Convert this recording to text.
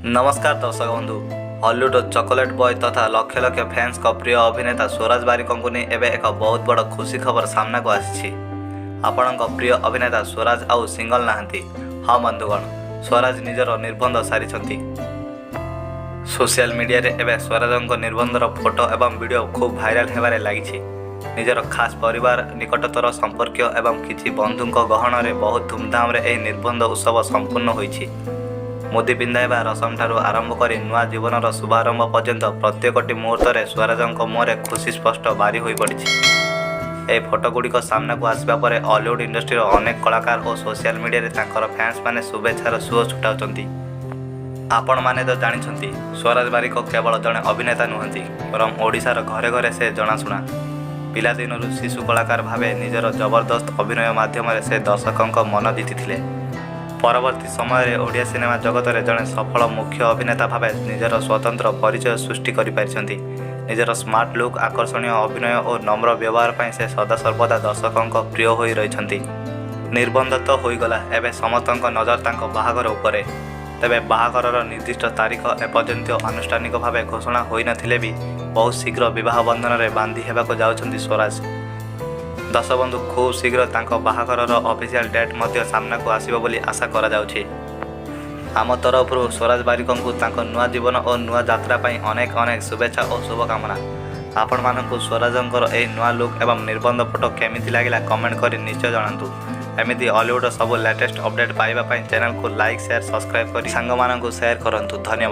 ନମସ୍କାର ଦର୍ଶକ ବନ୍ଧୁ। ହଲିଉଡର ଚକୋଲେଟ୍ ବୟ ତଥା ଲକ୍ଷ ଲକ୍ଷ ଫ୍ୟାନ୍ସଙ୍କ ପ୍ରିୟ ଅଭିନେତା ସ୍ୱରାଜ ବାରିକଙ୍କୁ ନେଇ ଏବେ ଏକ ବହୁତ ବଡ଼ ଖୁସି ଖବର ସାମ୍ନାକୁ ଆସିଛି। ଆପଣଙ୍କ ପ୍ରିୟ ଅଭିନେତା ସ୍ୱରାଜ ଆଉ ସିଙ୍ଗଲ ନାହାନ୍ତି। ହଁ ବନ୍ଧୁଗଣ, ସ୍ୱରାଜ ନିଜର ନିର୍ବନ୍ଧ ସାରିଛନ୍ତି। ସୋସିଆଲ ମିଡିଆରେ ଏବେ ସ୍ୱରାଜଙ୍କ ନିର୍ବନ୍ଧର ଫଟୋ ଏବଂ ଭିଡିଓ ଖୁବ୍ ଭାଇରାଲ ହେବାରେ ଲାଗିଛି। ନିଜର ଖାସ୍ ପରିବାର, ନିକଟତର ସମ୍ପର୍କୀୟ ଏବଂ କିଛି ବନ୍ଧୁଙ୍କ ଗହଣରେ ବହୁତ ଧୁମଧାମରେ ଏହି ନିର୍ବନ୍ଧ ଉତ୍ସବ ସମ୍ପୂର୍ଣ୍ଣ ହୋଇଛି। ମୁଦି ପିନ୍ଧାଇବା ରସମଠାରୁ ଆରମ୍ଭ କରି ନୂଆ ଜୀବନର ଶୁଭାରମ୍ଭ ପର୍ଯ୍ୟନ୍ତ ପ୍ରତ୍ୟେକଟି ମୁହୂର୍ତ୍ତରେ ସ୍ୱରାଜଙ୍କ ମୁହଁରେ ଖୁସି ସ୍ପଷ୍ଟ ବାରି ହୋଇପଡ଼ିଛି। ଏହି ଫଟୋଗୁଡ଼ିକ ସାମ୍ନାକୁ ଆସିବା ପରେ ଅଲିଉଡ୍ ଇଣ୍ଡଷ୍ଟ୍ରିର ଅନେକ କଳାକାର ଓ ସୋସିଆଲ ମିଡିଆରେ ତାଙ୍କର ଫ୍ୟାନ୍ସମାନେ ଶୁଭେଚ୍ଛାର ସୁଅ ଛୁଟାଉଛନ୍ତି। ଆପଣମାନେ ତ ଜାଣିଛନ୍ତି, ସ୍ୱରାଜ ବାରିକ କେବଳ ଜଣେ ଅଭିନେତା ନୁହନ୍ତି, ବରଂ ଓଡ଼ିଶାର ଘରେ ଘରେ ସେ ଜଣାଶୁଣା। ପିଲାଦିନରୁ ଶିଶୁ କଳାକାର ଭାବେ ନିଜର ଜବରଦସ୍ତ ଅଭିନୟ ମାଧ୍ୟମରେ ସେ ଦର୍ଶକଙ୍କ ମନ ଜିତିଥିଲେ। ପରବର୍ତ୍ତୀ ସମୟରେ ଓଡ଼ିଆ ସିନେମା ଜଗତରେ ଜଣେ ସଫଳ ମୁଖ୍ୟ ଅଭିନେତା ଭାବେ ନିଜର ସ୍ୱତନ୍ତ୍ର ପରିଚୟ ସୃଷ୍ଟି କରିପାରିଛନ୍ତି। ନିଜର ସ୍ମାର୍ଟ ଲୁକ୍, ଆକର୍ଷଣୀୟ ଅଭିନୟ ଓ ନମ୍ର ବ୍ୟବହାର ପାଇଁ ସେ ସଦାସର୍ବଦା ଦର୍ଶକଙ୍କ ପ୍ରିୟ ହୋଇ ରହିଛନ୍ତି। ନିର୍ବନ୍ଧ ତ ହୋଇଗଲା, ଏବେ ସମସ୍ତଙ୍କ ନଜର ତାଙ୍କ ବାହାଘର ଉପରେ। ତେବେ ବାହାଘରର ନିର୍ଦ୍ଦିଷ୍ଟ ତାରିଖ ଏପର୍ଯ୍ୟନ୍ତ ଆନୁଷ୍ଠାନିକ ଭାବେ ଘୋଷଣା ହୋଇନଥିଲେ ବି ବହୁତ ଶୀଘ୍ର ବିବାହ ବନ୍ଧନରେ ବାନ୍ଧି ହେବାକୁ ଯାଉଛନ୍ତି ସ୍ୱରାଜ। ଦର୍ଶକ ବନ୍ଧୁ, ଖୁବ୍ ଶୀଘ୍ର ତାଙ୍କ ବାହାଘରର ଅଫିସିଆଲ ଡେଟ୍ ମଧ୍ୟ ସାମ୍ନାକୁ ଆସିବ ବୋଲି ଆଶା କରାଯାଉଛି। ଆମ ତରଫରୁ ସ୍ୱରାଜ ବାରିକଙ୍କୁ ତାଙ୍କ ନୂଆ ଜୀବନ ଓ ନୂଆ ଯାତ୍ରା ପାଇଁ ଅନେକ ଅନେକ ଶୁଭେଚ୍ଛା ଓ ଶୁଭକାମନା। ଆପଣମାନଙ୍କୁ ସ୍ୱରାଜଙ୍କର ଏହି ନୂଆ ଲୁକ୍ ଏବଂ ନିର୍ବନ୍ଧ ଫଟୋ କେମିତି ଲାଗିଲା, କମେଣ୍ଟ କରି ନିଶ୍ଚୟ ଜଣାନ୍ତୁ। ଏମିତି ଅଲିଉଡ଼ର ସବୁ ଲାଟେଷ୍ଟ ଅପଡେଟ୍ ପାଇବା ପାଇଁ ଚ୍ୟାନେଲକୁ ଲାଇକ୍, ସେୟାର, ସବସ୍କ୍ରାଇବ୍ କରି ସାଙ୍ଗମାନଙ୍କୁ ସେୟାର କରନ୍ତୁ। ଧନ୍ୟବାଦ।